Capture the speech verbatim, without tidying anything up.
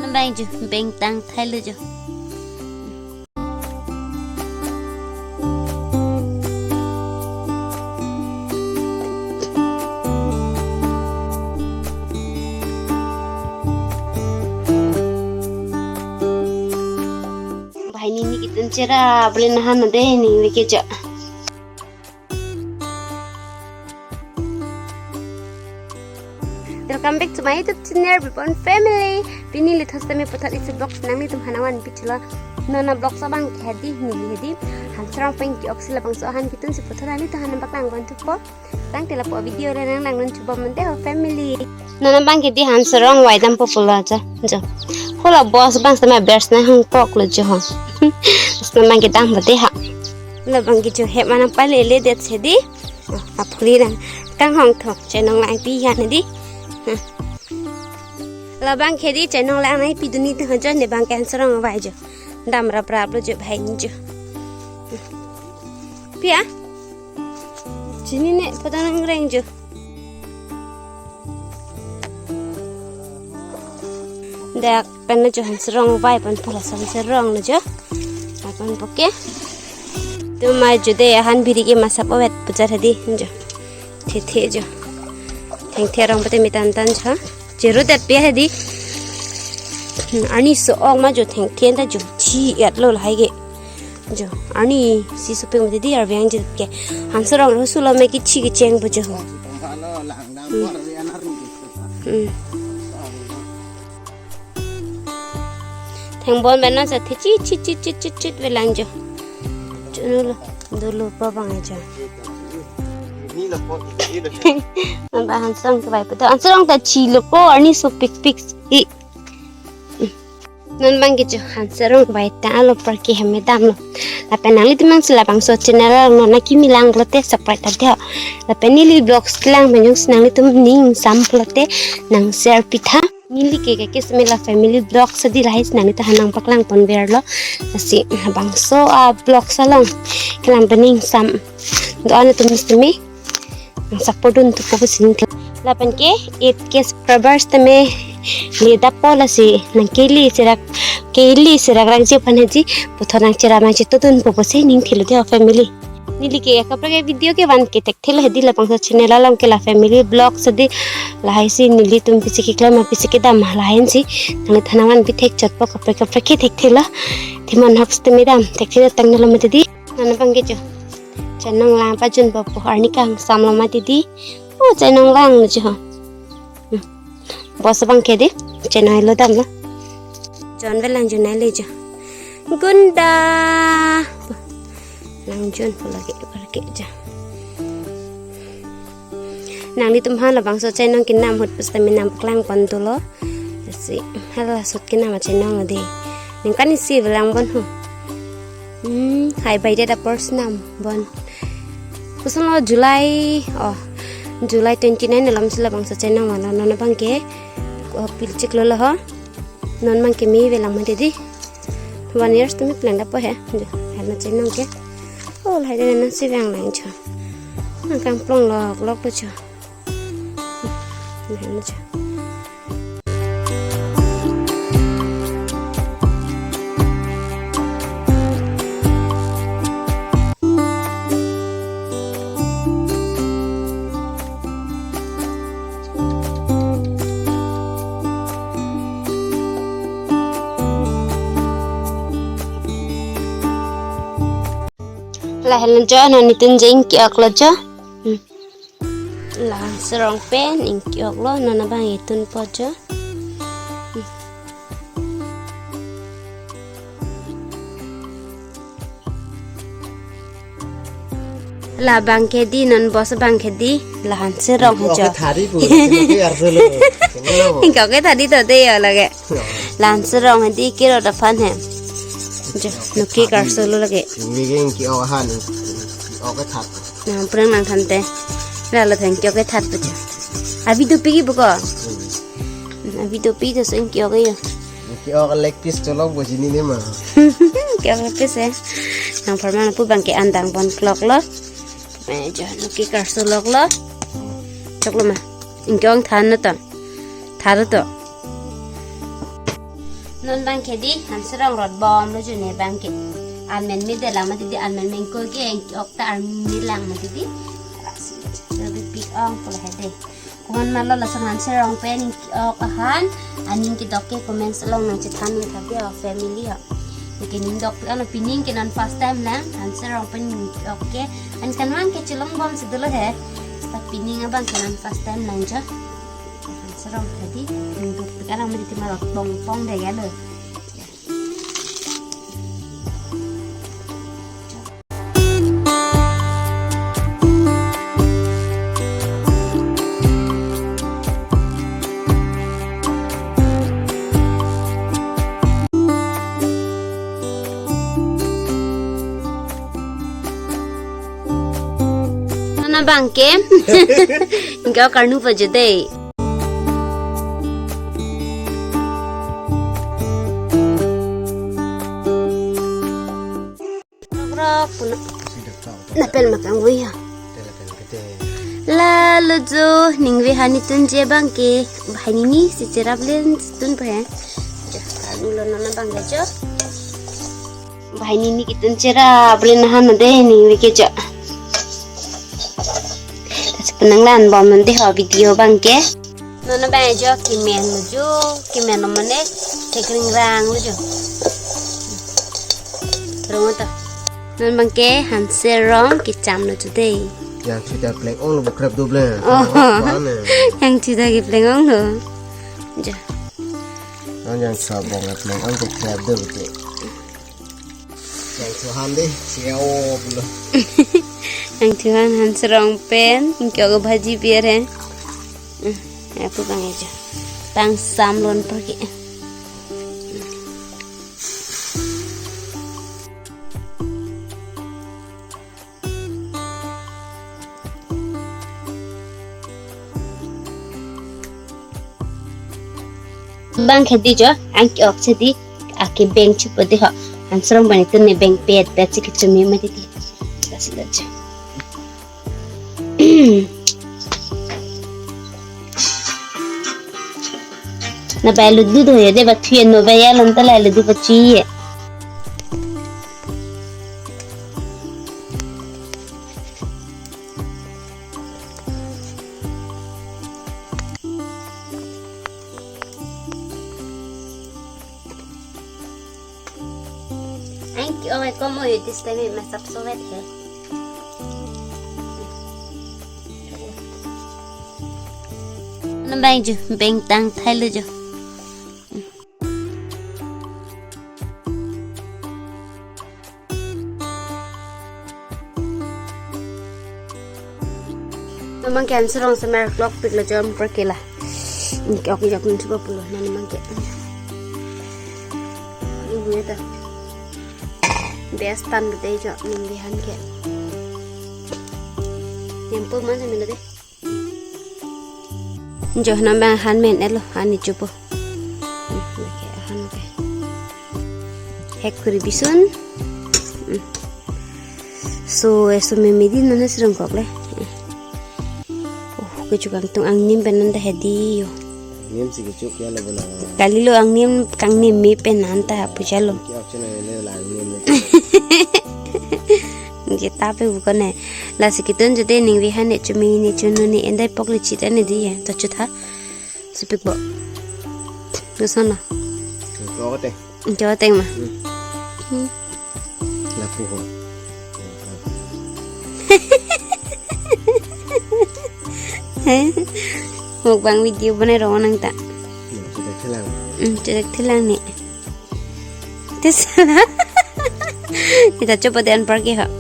Bang jo, bengtang thailo jo. Banghini ketun chera, beli nahan de neli ke jo. Welcome back to my YouTube channel, Bipon Family. Pini lithos tame puthot isi vlog nanglitum aphan nangvanpi thulo. Non a-vlog abang ke hedi, neli hedi Hansrong pen ke-ok si labangso ahan ketun si puthot nanglitum aphan nangpaklang pon thupo. Tangte lapu video le nang nang nun chubom mande ho family. Non abang ke di Hansrong vai dampo pulo jo. Jo. Hala boss abang sama bears na hang pok lo jo ho. Sna abang ke dampo de ha. Labang ke jo he manang pale le det se di. Oh, apuli nang kanghong tho, chainong lang pi han di. Hmm. Labang ke di chainong lang nangpi dunji tho jo, ne abang ke Hansrong vai jo. Dam rap rap lo jo banghini jo. Pi a? Chini ne padang reng jo. Dak pen lo jo Hansrong vai pon pula Hansrong lo jo. Apon poke. Tuma jo de ahan biri ke masap awet pujar hedi jo. Thethe jo. Thengthe arong pete mitan tan jo. Cheru det pia hedi. Hmm, arni so-ong ma jo thengthe ta jo. Chi et lo lahai ke. Jo, arni si sopik mati di arveng jit ke. Hansrong lo sulo me kichi kecheng po jo. Hmm. Thengbon bena sa thi chi chi chi chi chi chi velang jo. Chunulo, dolo pa bang jo. Mamba Hansrong ke vai pa. Hansrong ta chilo ko arni sopik pik i. Non abang ke jo Hansrong vai ta alo parke hem damlo. Lapen nanglitum nang si labangso channel along non akimi lang pulote subscribe ta deo. Lapen neli vlogs kelang pen jongsi nanglitum ning sam pulote nang share pitha. Neli ke ke kismela family vlogs di lahai si nanglitum aphan nangpaklang pon verlo. Lasi labangso a-vlogs along kelang pen ning sam do-an atum sitame nang support dun thupo pusi ning. Lapen ke eight K subscribers tame le dapo lasi nang keli serak keli serak rang je pan haji puthot nang chera mang chito dunpo pusi ning thilo de ho family. Neli ke kaprek ke video kevan ke thekthelo hedi labangso channel along ke la family vlogs di lahai si nelitum pisi keklem pisi kedam lahai si nanglitum aphan nangvanpi thek chotpo kaprek kaprek ke thekthelo. Thimon hok sitame dam thekthelo tanglo mati di. Non abang ke jo. Chainong lang pajunpo pu arni kangsamlo mati di. Oh, chainong lang lo jo. Hmm. Boss abang ke di. Chainong lo damlo. Jon velang jun nai le jo. Gunda. Lang junpo lake parke jo. Nanglitum aphan labangso chainong kenam ahut pusitame nangpaklang pon dolo. Lasi hala sot kenam achainong lo de. Ningkan isi velang bon ho. Hmm, hai bai de apor si nam bon. Koson lo July, oh, July twenty-nine alom si labangso chainong lo, non abang ke, oh, pilchiklo lo ho. Non abang ke me velang mati di. One years tame pleng dapo he. Jo, hai ma chainong ke. Oh, lahai de nang si vang lang jo. Nang kangplong lok lok lo jo. Nang jo. Lahelo jo, non nelitum jeng ke-ok lo jo. Hmm. La Hansrong pen ning ke-ok lo, non abang itunpo jo. Labang ke di, non boss abang ke di, la Hansrong he jo. Oke, thari pu, oke, arso lo. Ingke oke thari to de yo lake. La Hansrong he di kiro da phan he. Jo, nuki karso lo lake. Ingke ingke oke han, ingke oke thari. Nang prank nangthan te. Lalo thank you ke that puja. Abi dopi ke buko. Abi dopi to so ingke oke yo. Ingke oke leg piece cholok bo jini ne ma. Ingke oke leg piece eh. Nang pharman pu abang ke andang pon klok lo. Eh, jo, nuki karso lok lo. Choklo ma. Ingke ong than no to. Thar to. Non abangke di, han serong rot bomlo jo ne abangke. Almond me de lang mati di, almond mengko ke, ok ta almond me lang mati di. Rabi pik ong pula hedi. Kuman malo lason han serong pen ning ke-ok ahan, aning kedok ke comments along nangchethan nang tha di, oh, family ho. Neke ning dok ano pining ke non first time lang, han serong pen ning ke-ok ke, an kanvang ke chelong bom si dolo he. Tapi pining abangke non first time lang jo. Han serong tadi, ning dok alang mati ma rot pong pong de ya lo. Non abangke. Ingke karnu paje dei. Rok rok puno. Lapel makang vui ya. Lalo jo ningve han nitun je abangke. Banghini si cherap len tun pa he. Jo, karnu lo non abangke jo. Banghini nitun cherap len han de ningve ke jo. Kasi penang lan bom non de ho video abangke. Non abang jo kemen lo jo, kemen lo mane thekring rang lo jo. Rong ta. Non abangke han serong kecham lo jo dei. Yang sudah pleng ong lo bukrep doble. Oh. Mana? Yang sudah ke pleng ong lo. Jo. Yang sabong pleng ong bukrep doble. Yang thuhan dei, siya o pulo. Yang thuhan han serong pen, ingke ok bhaji biar he. Hmm, ya pu abang aja. Tang sam lon pergi. Abangke di jo, ang ke-ok si di, ake beng chupo di ho, han serong bang itu ne beng pet pet si kechumi mati di. Kasih aja. Na bai ludu do ya de ba thuye no bai ya lon ta la ludu ba chi ye. Ang ke-ok kom o, this time ma sap so vet he. Nang bang ju, beng tang thai lo ju. Memang ke han serong semer clock pik lo jom perkela. Ini ke ok jok min chuba pulo nani memang ke. Ini ta. Best tan bete jo ningve han ke. Yang po man semen deh. Jo nang bang han men elo, han ni chupo. Hmm, oke, han oke. Hek kuri bisun. Hmm. So, eso meme di nana serong kok le. Hmm. Oh, kechuk kangtung angnim pen nanta hedi yo. Angnim si kechuk ya lo bola. Kali lo angnim kangnim me pen nanta puja lo. Ki option le la angnim le. Kita pe bukan eh. Lasi kitun jete ningve han ne chumi ne chunu ne endai pok le chita ne di ya. Ta chutha. Sipik bo. Nusana. Ko te. Ko te ma. Hmm. Hmm. Lapu ho. Mukbang video banai rong nang ta. Hmm, chedak thelang. Hmm, chedak thelang ne. Tes. Kita coba deh anpar ke ha.